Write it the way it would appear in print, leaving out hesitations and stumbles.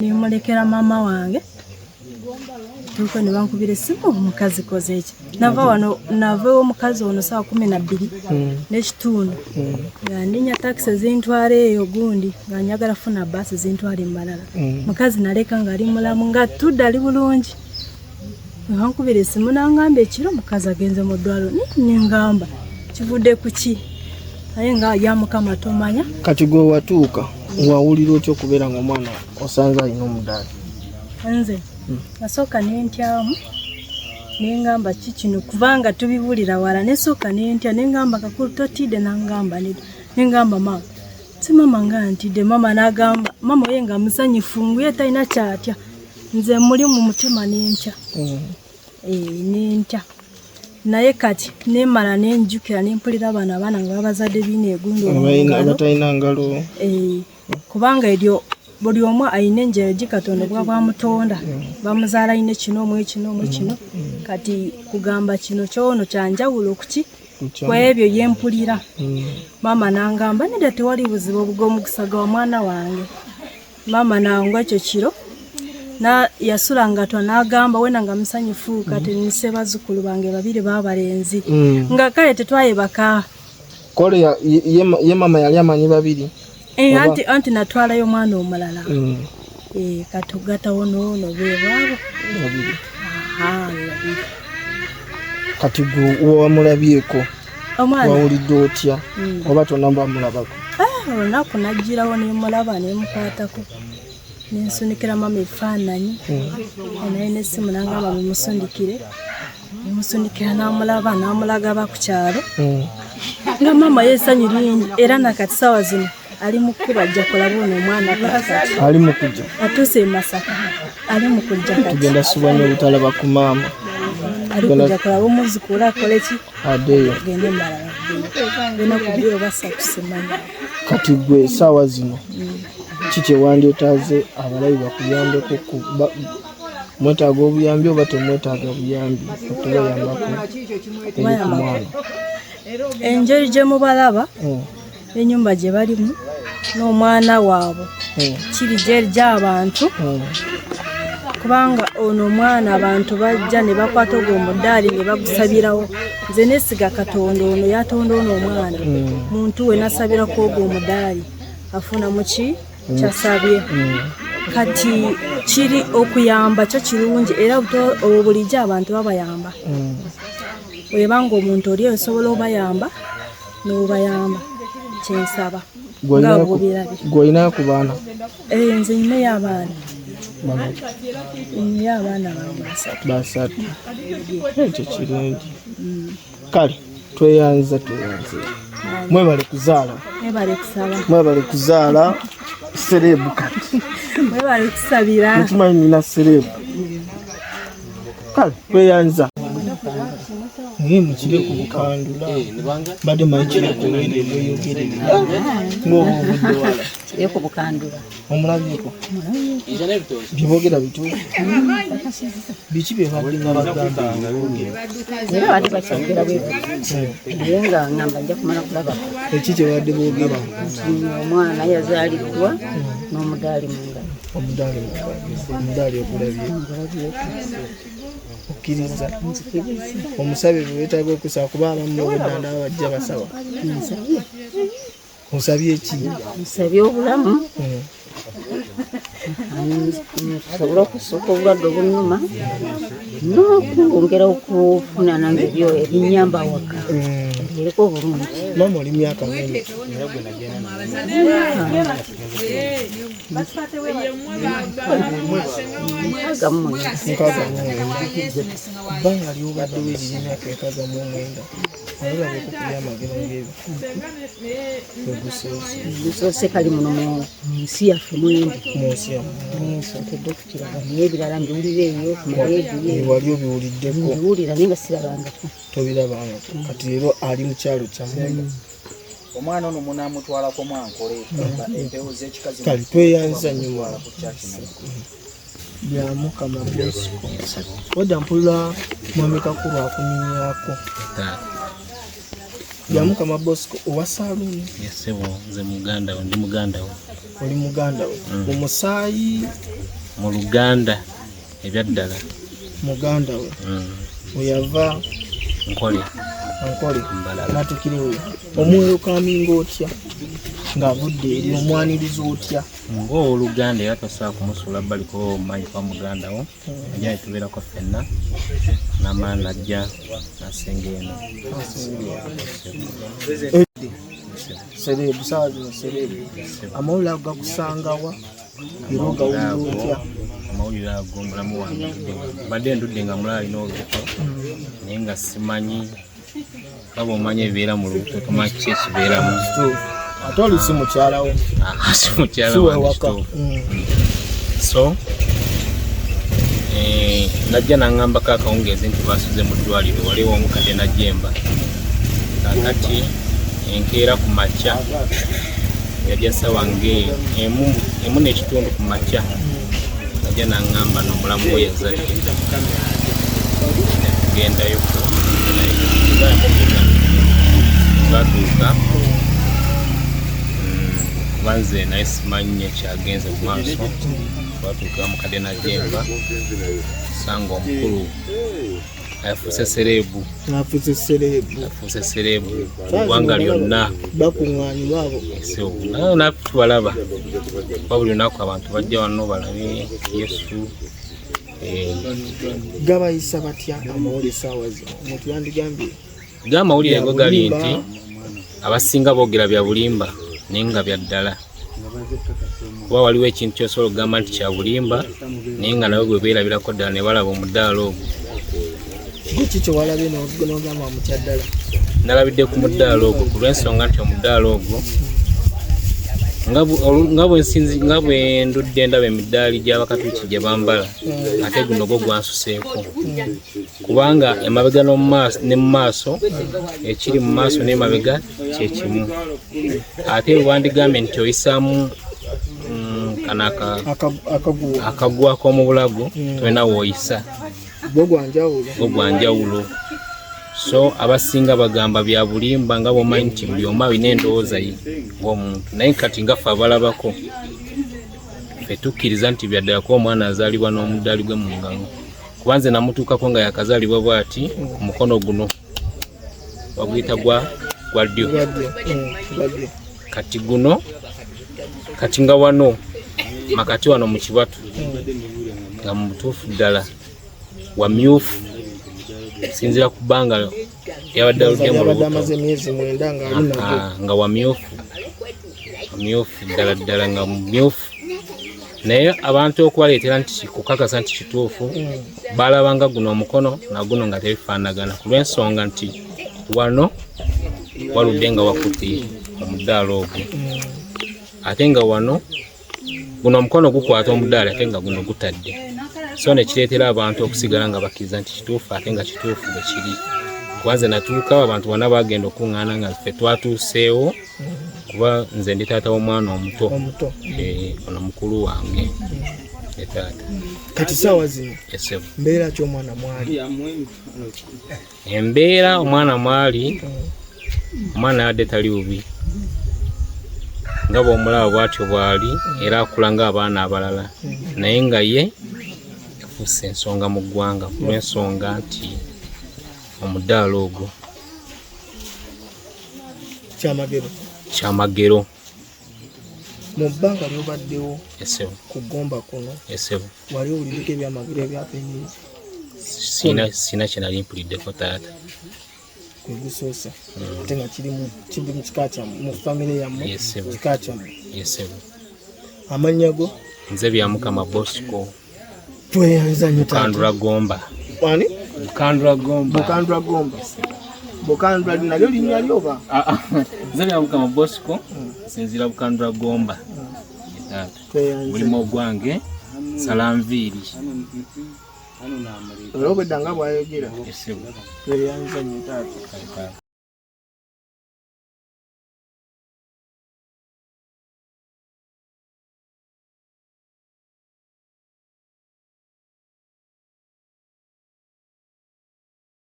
Nemulekera maama wange tuuka ne bankubira essimu, omukazi koze eki, nava wano, nava ew'omukazi ono saawa 12 n'ekitundu, nga ndinya takisi ezintwala eyo gundi, nga njagala funa baasi ezintwala emalala. Mukazi naleka nga ali mulamu, nga tudde ali bulungi. Nebankubira esimu nangamba ekiro mukazi agenze mu ddwaliro. Nengamba kivudde ku ki? Naye nga ya Mukama tomanya. Kati gwe watuuka wawulira otya okubeera nga omwana osanze alina omudaali? Nze nasooka nentyamu, nengamba ki kino, kubanga tubiwulira wala. Nesooka nentya, nengamba kakulu totidde? Nangamba nedda. Nengamba maama, si maama nga ntidde. Maama nagamba, maama oye nga musanyufu, nguye talina kyatya. Nze muli mu mutima nentya. Nentya, naye kati nemala nenjukira, nempulira bano abaana nga babazadde biina egundi abatalina ngalo. Kubanga eryo buli omu alina enjero gi Katonda bwa bwamutonda, bamuzaala alina kino omu kino omu kino. Kati kugamba kino kyono kyanjawulo kuki kwebyo yempulira. Maama nangamba nedda, tewali buzibu, obuga omukisa gwa mwana wange. Maama nangwa ekyo kiro na yasula nga twa nagamba wena nga musanyufu, kati nise bazzukulu bange babiri babalenzi. Nga kale tetwayebaka. Kole ye mama yali amanyi babiri? Anti natwalayo omwana omulala. Kati ogatawo noono bwebwabo babiri. Aha, babiri. Kati gwe wamulabyeko omwana wawulidde otya, oba tonamba mulabako? Ah, olunaku najjirawo nemulaba, nemukwatako, nensunikira mama ebifaananyi. Naye nesimu nangamba mumusundikire, nemusundikira, namulaba, namulaga ba ku kyalo. Nga mama yesanyu lingi, era nakati sawa zino ali mu kkuba ajja kulaba ono omwana kati. Ali mu kujja? Atuuse e Masaka, ali mu kujja kati. Tugenda subanya obutalaba ku maama. Ali kujja kulaba omuzukulu, akole ki? Adeeyo. Gende malala, genda kubiro basatu, simanyi. Kati gwe esaawa zino ki kyewandyetaaze abalabi bakuyambeko? Mwetaaga obuyambi oba temwetaaga buyambi okubayambako eri ku mwana? Engeri gye mubalaba, enyumba gye balimu n'omwana waabwe, kiri gyeri gy'abantu, kubanga ono omwana abantu bajja ne bakwata ogwo omudaali ne bagusabirawo. Nze nesiga Katonda, ono yatonda ono omwana. Muntu we nasabirako ogwo omudaali afuna muki kyasabye. Kati kiri okuyamba kyo kirungi, era obwo bulijjo abantu babayamba. Webanga omuntu oli osobola obayamba n'obayamba, kyensaba nga bwobirabye. Gwe olinayo ku baana? Nze nyinayo abaana. Bameka? Ninayo abaana bange basatu. Basatu, ekyo kirungi. Kale tweyanza, tweyanze, mwebale kuzaala. Mwebale kusaba. Mwebale kuzaala celeb kati. Mwebale kusabira. Mukimanyi nina celeb. Kale tweyanza, naye mukire ku bukandula, mbadde manyi kire kuwere bweyogerere ng'oba obudde wala. Kire ku bukandula. Omulabyeko byeboogera bituufu? Biki bye badde nga bagamba nga boogera? Era badde bakyogera bwe bati, naye nga ngamba nja kumala kulabako. Eki kye badde boogera? Nti omwana yazaaliddwa n'omudaali mu ngalo. Omudaali mu ngalo. Omudaali ogulabye? Ngulabyeko. Okkiriza? Nzikiriza. Omusabe bwe weetaaga okusaba, kuba abamu obudda ndaba bajja basaba. Nsabye. Osabye ki? Nsabye obulamu, nsobole okusooka obulwadde obunnuma n'okwongera okufuna nange ebyo ebinyamba awaka, mbeereko obulungi. Maama, oli myaka mingi? 69. 69. Bbanga lyobaddewo eriri emyaka 69, olabeko ku byamagero ng'ebyo egusoose? Gusoose kali muno mu nsi yaffe mwendi. Mu nsi yammwe? Nsookedde okukiraba, naye ebirala mbiwulira eyo ku maleediyo. Wali obiwuliddeko? Mbiwulira, naye nga sirabangako. Tobirabangako. Kati leero ali mu kyalo kyammwe. Omwana ono munamutwalako mwankole empewo z'ekika. Kale tweyanza nnyo mwana bya Mukama Bosco. Wadda mpulira mwami Kakulu akunyumyako. Byamukama Bosco owa saaluuni. Ssebo, nze muganda we, ndi muganda we. Oli muganda we mu musaayi? Mu luganda ebyaddala. Muganda we. Weyava? Nkole. Ankole. Mbalala. Natukirewo omwerukaminga otya ng'avudde eri, omwaniriza otya? Ng'owooluganda era tosobola kumusuula bbali kuba omumanyi kuba muganda wo. Ajja ne tubeerako ffenna, n'amala najja n'asenga eno. Celeb, saawa zino celeb. Amawulire ago gakusangawa era ogawulira otya? Amawulire ago, mulamu wange mbadde ndudde nga mulala alina olubuto, naye nga simanyi nga bw'omanyi ebibeera mu lubuto, tomanyi kiki ekibeeramu. Kituufu. Ate oli si mukyalawo. Ah, si mukyala Si wange. wewaka. Kituufu. So najja naŋŋambako akawungeezi nti basuze mu ddwaliro waliwo omukadde najjemba. Kakati enkeera ku makya yali essaawa ng'emu 1:30 ku makya, najja naŋŋamba n'omulamu we yazadde, netugendayo twatuuka kuba nze naye simanyi nnyo kyagenze mu maaso. Twatuuka mukadde najemba, sanga omukulu afuuse celeb. Afuuse celeb. Afuuse celeb mu ggwanga lyonna. Bakuŋŋaanyi baabo. So naffe tubalaba kuba buli lunaku abantu bajja wano balabe Yesu. Gabayisa batya amawulire saawa zino? Omuntu yandigambye Ga amawulire go gali Bya nti bulimba. Abasinga boogera bya bulimba, naye nga bya ddala, kuba waliwo ekintu kyosobola okugamba nti kya bulimba, naye nga nawe gwe beerabirako ddala ne balaba omudaala ogwo. Gwe ki kyewalabye n'ogamba mutya ddala? Nalabidde ku mudaala ogwo ku lw'ensonga nti omudaala ogwo nga bwe ndudde ndaba emidaali gy'abakatuliki gye bambala, ate guno gwo gwansuseeko, kubanga emabega ne mu maaso, ekiri mu maaso n'emabega kyekimu. Ate wandigambye nti oyisaamu kano Akaguwa. Akaguwa k'omu bulago, tolina w'oyisa. Gwo gwanjawulo. Gwo gwanjawulo. So abasinga bagamba bya bulimba, nga bwomanyi nti buli omu alina endowooza ye ng'omuntu, naye kati nga ffe abalabako ffe tukkiriza nti byaddala, kuba omwana azaalibwa n'omudaali gwe mu ngalo. Kuba nze namutuukako nga yakazaalibwa bw'ati, ku mukono guno baguyita gwa ddyo. Gwaddyo. Gwaddyo. Kati guno kati nga wano makati wano mu kibatu, nga mu butuufu ddala wamyufu sinzira ku bbanga yabadde aludde mu Yabadde lubuto. amaze emyezi 9 nga ali nagwo. Ah, nga wamyufu, wamyufu ddala ddala, nga mumyufu, naye abantu okubaleetera nti kukakasa nti kituufu, balabanga guno omukono naguno nga tebifaanagana, ku lw'ensonga nti wano waludde nga wakutte omudaala ogwo, ate nga wano guno omukono gukwata omudaala, ate nga guno gutadde. So nekireetera abantu okusigala nga bakkiriza nti kituufu, ate nga kituufu bwe kiri. Kuba nze natuukawo, abantu bonna bagenda okuŋŋaana nga ffe twatuuseewo, kuba nze ndi taata w'omwana omuto. Omuto. Ono mukulu wange ye taata. Kati saawa zino Esebo. mbeera ki omwana mwali? Embeera omwana mwali, omwana yadde tali bubi, nga bw'omulaba bw'atyo bw'ali, era akula ng'abaana abalala, naye nga ye yafuuse ensonga mu ggwanga ku lw'ensonga nti omudaala ogwo Kyamagero. Kyamagero. Mu bbanga lyobaddewo Esebo. ku ggomba kuno, Esebo. wali owuliddeko ebyamagero ebyapenyeza? Sina kye nali mpuliddeko, taata. Gwe gusoose, ate nga kiri mu kika kyammwe, mu famire yammwe? Yes, sir. Kika kyammwe. Yesebo. Amannya go? Nze Byamukama Bosco. Tweyanza nnyo, taata. Bukandula Gomba. Wani? Bukandula Gomba. Bukandula Gomba. Bukandula nalyo linnya lyo oba? Ah, ah. Nze Byamukama Bosco, nsinziira Bukandula Gomba. Ye taata. Tweyanza. Mulimu ogwange salanviiri. Era obwedda nga bwayogera. Esebo. Tweyanza nnyo, taata. Kale, taata.